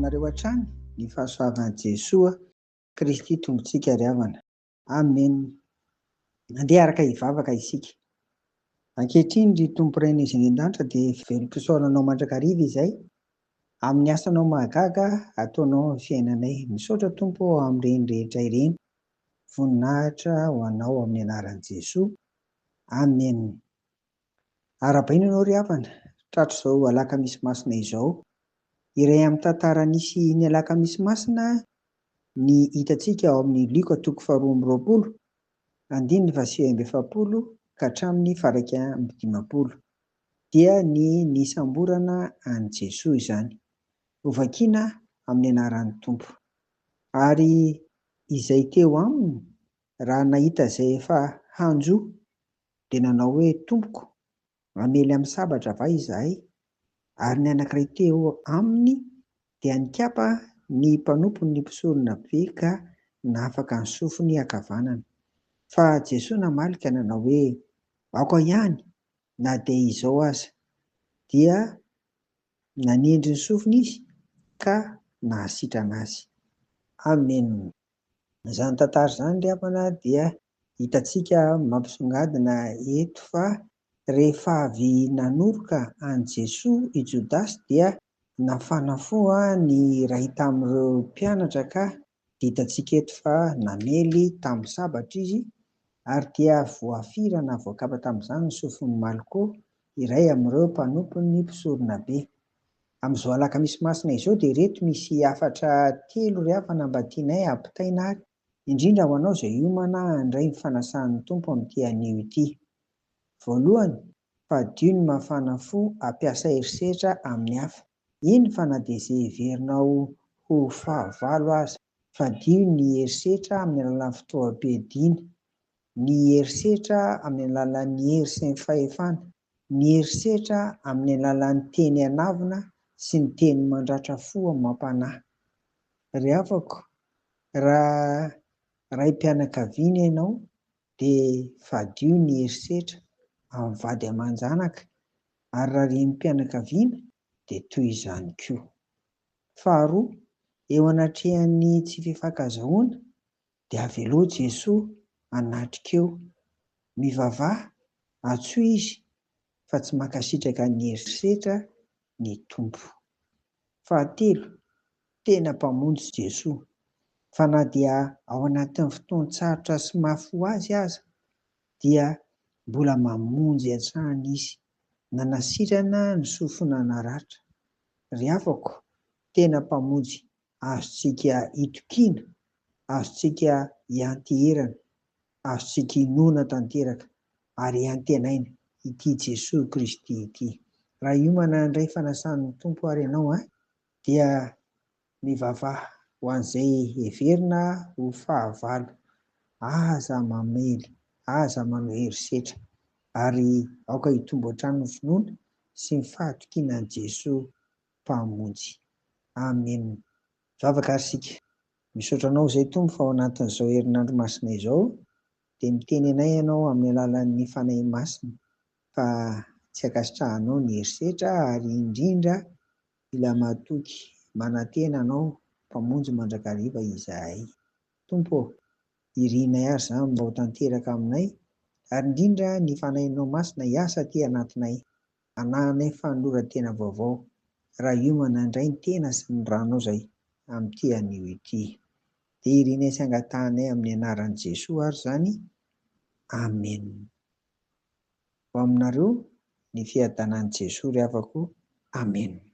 aminareo hatrany ny fahasoavan'i Jesoa Kristy Tompontsika ry havana. Amen. Andeha araka hivavaka isika. Ankehitriny ry Tompo Rainay izay any an-danitra dia velom-pisaorana Anao mandrakariva izay amin'ny asanao mahagaga ataonao amin'ny fiainanay. Misaotra Tompo ô amin'ireny rehetra ireny. Voninahitra ho Anao amin'ny anaran'i Jesoa. Amen. Arahabaina ianao ry havana, tratr'izao alakamisy masina izao. Iray amin'ny tantara nisy ny alakamisy masina ny hitantsika ao amin'ny Lioka toko faharoa amby roapolo, andininy faha-49 ka hatramin'ny faha-51. Dia ny nisamborana an'i Jesoa izany. Hovakiana amin'ny anaran'ny Tompo. Ary izay teo aminy raha nahita izay efa hanjo dia nanao hoe, Tompoko, hamely amin'ny sabatra va izahay? Ary ny anankiray teo aminy dia nikapa ny mpanompon'ny mpisorona be ka nahafaka ny sofiny ankavanana. Fa Jesoa namaly ka nanao hoe, Aoka ihany, na dia izao aza. Dia nanendry ny sofiny Izy ka nahasitrana azy. Amen. Izany tantara izany ry havana dia hitantsika mampisongadina eto fa rehefa avy nanoroka an'i Jesoa i Jodasy dia nafana fo ny iray tamin'ireo mpianatra ka hitantsika eto fa namely tamin'ny sabatra izy ary dia voafira na voakapa tamin'izany ny sofin'i Malko, iray amin'ireo mpanompon'ny mpisoronabe. Amin'izao alakamisy masina izao dia ireto misy hafatra telo ry havana mba tianay hampitaina ary indrindra ho anao izay hiomana handray ny fanasan'ny Tompo amin'ity anio ity. Voalohany, fadio ny mafana fo hampiasa herisetra amin'ny hafa, eny fa na dia izay heverinao ho fahavalo aza. Fadio ny herisetra amin'ny alalan'ny fitaovam-piadiana, ny herisetra amin'ny alalan'ny hery sy ny fahefana, ny herisetra amin'ny alalan'ny teny an'avona sy ny teny mandratra fo amam-panahy. Ry havako, raha raim-pianakaviana ianao dia fadio ny herisetra amin'ny vady aman-janaka ary raha renim-pianakaviana dia toy izany koa. Faharoa, eo anatrehan'ny tsy fifankazahoana dia avelao Jesoa hanatrika eo. Mivavaha, antsoy Izy fa tsy mankasitraka ny herisetra ny Tompo. Fahatelo, tena Mpamonjy Jesoa, fa na dia ao anatin'ny fotoan-tsarotra sy mafy ho Azy aza dia mbola mamonjy hatrany Izy, nanasitrana ny sofina naratra. Ry havako, tena Mpamonjy azontsika itokiana, azontsika ianteherana, azontsika inoana tanteraka ary antenaina ity Jesoa Kristy ity. Raha hiomana handray fanasan'ny Tompo ary ianao dia mivavaha ho an'izay heverina ho fahavalo. Aza mamely, aza manao herisetra ary aoka hitombo hatrany ny finoana sy ny fahatokiana an'i Jesoa Mpamonjy. Amen. Mivavaka ary isika. Misaotra Anao izay Tompo fa ao anatin'izao herinandro masina izao dia miteny anay Ianao amin'ny alalan'ny Fanahy Masina fa tsy ankasitrahanao ny herisetra ary indrindra mila matoky manantena Anao Mpamonjy mandrakariva izahay. Tompo ô, irinay ary izany mba ho tanteraka aminay ary indrindra ny Fanahinao Masina hiasa aty anatinay Anahanay fanoloran-tena vaovao raha hiomana handray ny tena sy ny ranao izay amin'ity anio ity. Dia irinay sy angatahanay amin'ny anaran'i Jesoa ary izany. Amen. Ho aminareo ny fiadanan'i Jesoa ry havako. Amen.